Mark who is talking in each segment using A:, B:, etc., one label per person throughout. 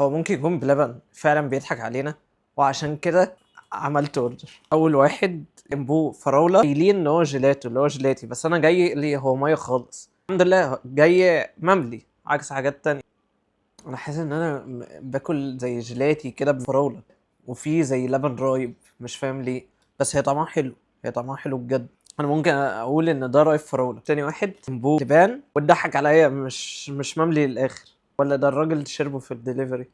A: هو ممكن يكون بلبن فعلا بيضحك علينا، وعشان كده عملت order. اول واحد جنبه فراوله، قايلين ان هو جيلاتو اللي هو جيلاتي، بس انا جاي لي هو مية خالص. الحمد لله جاي مملي عكس حاجات تانية. انا حاسس ان انا باكل زي جيلاتي كده بفراوله، وفي زي لبن رايب، مش فاهم ليه، بس هي طعمها حلو، هي طعمها حلو بجد. انا ممكن اقول ان ده رايب فراوله. تاني واحد جنبه لبان، واتضحك عليا، مش مملي للاخر، ولا ده الراجل شربه في الدليفري.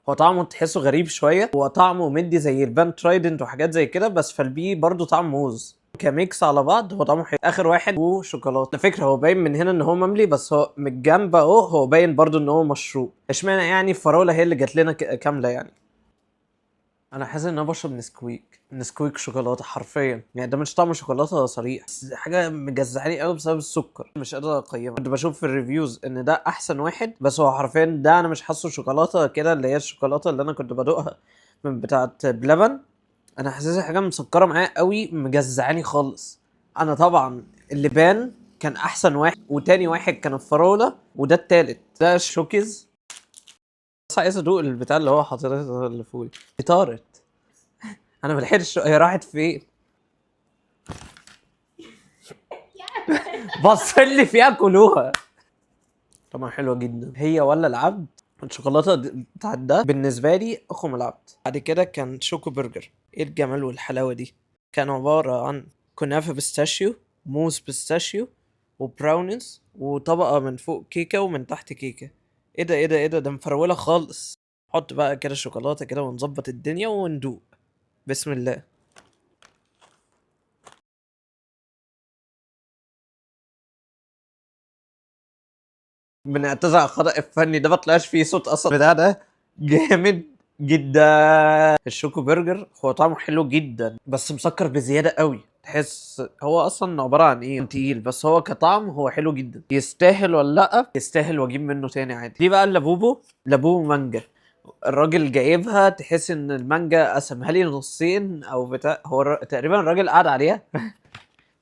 A: هو طعمه تحسه غريب شوية، هو طعمه مدي زي البان ترايدنت وحاجات زي كده، بس فالبيه برضه طعم موز ك mix على بعض، هو طعمه حلو. اخر واحد هو شوكولاتة. على فكرة هو باين من هنا ان هو مملي، بس هو من الجنب اهو هو باين برضه ان هو مشروب. اشمعنى يعني الفراوله هي اللي جات لنا كاملة يعني. انا حاسس ان انا بشرب نسكويك، نسكويك شوكولاتة حرفيا يعني. ده مش طعم شوكولاتة صريح، بس حاجة مجزعاني قوي بسبب السكر، مش قادر اقيمها. كنت بشوف في ال reviews ان ده احسن واحد، بس هو حرفيا ده انا مش حاسه شوكولاتة كده، اللي هي الشوكولاتة اللي انا كنت بدوقها من بتاعه بلبن. انا حاسسها حاجة مسكره معايا قوي، مجزعاني خالص. انا طبعا اللبان كان احسن واحد، وتاني واحد كان الفراوله، وده التالت ده الشوكيز. بس عايز ادوق البتاع اللي هو حاططها اللي فوق دي. طارت، انا ما لحقتش، هي راحت فين؟ بص اللي فيها كلوها. طبعا حلوة جدا هي ولا العبد. الشوكولاتة بتاعت ده بالنسبة لي اخو من العبد. بعد كده كان شوكو برجر. ايه الجمال والحلاوه دي! كان عبارة عن كنافه pistachio، موز pistachio، وبراونيز، وطبقه من فوق كيكة ومن تحت كيكة. ايه ده ايه ده ايه ده، ده مفروله خالص. حط بقى كده شوكولاتة كده ونظبط الدنيا وندوق. بسم الله. بنعتذر على الخطأ الفني ده، ما طلعش فيه صوت اصلا. بتاع ده جامد جدا. الشوكو برجر هو طعمه حلو جدا، بس مسكر بزيادة قوي. تحس هو اصلا عبارة عن ايه، تقيل، بس هو كطعم هو حلو جدا. يستاهل ولا لا؟ يستاهل، واجيب منه تاني عادي. دي بقى اللابوبو، لابوبو مانجا. الراجل جايبها تحس ان المانجا قسمها لي نصين او بتاع، هو تقريبا الراجل قعد عليها.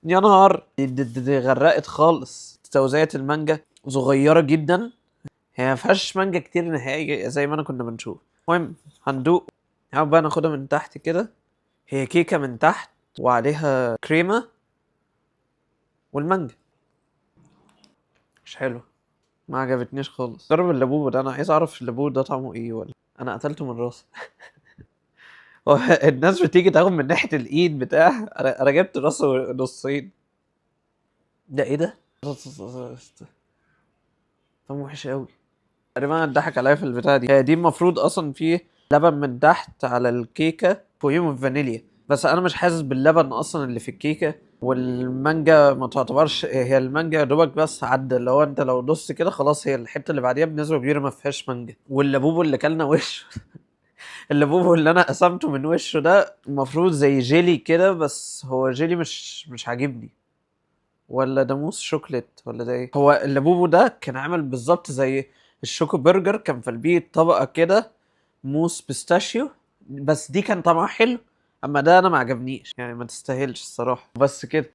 A: يا نهار، دي غرقت خالص. توزيعة المانجا صغيرة جدا، هي ما فيهاش مانجا كتير نهائي زي ما انا كنا بنشوف. المهم هندوق. هاو بقى ناخدها من تحت كده. هي كيكة من تحت وعليها كريمة والمانجا. مش حلو، ما عجبتنيش خالص. جرب اللابوبو ده، انا عايز اعرف اللابوبو ده طعمه ايه، ولا انا قتلته من راسي. هو الناس بتيجي تاخد من ناحية الايد بتاع، انا جبت راسه نصين. ده ايه ده؟ طعمه وحش قوي. تقريبا اتضحك عليا في البتاعه دي. هي دي المفروض اصلا فيه لبن من تحت على الكيكه، فوقيهم الفانيليا، بس انا مش حاسس باللبن اصلا اللي في الكيكه. والمانجا ما تعتبرش هي المانجا يا دوبك بس عدى، اللي هو انت لو دوست كده خلاص هي الحتة اللي بعديها بنسبة كبيرة ما فيهاش مانجا. واللابوبو اللي كلنا وشه، اللابوبو اللي انا قسمته من وشه ده المفروض زي جيلي كده، بس هو جيلي مش عاجبني. ولا ده موس شوكليت ولا ده ايه؟ هو اللابوبو ده كان عامل بالظبط زي الشوكو برجر، كان في البيت طبقه كده موس pistachio، بس دي كان طعمها حلو، اما ده انا ما عجبنيش يعني، ما تستاهلش الصراحة. بس كده.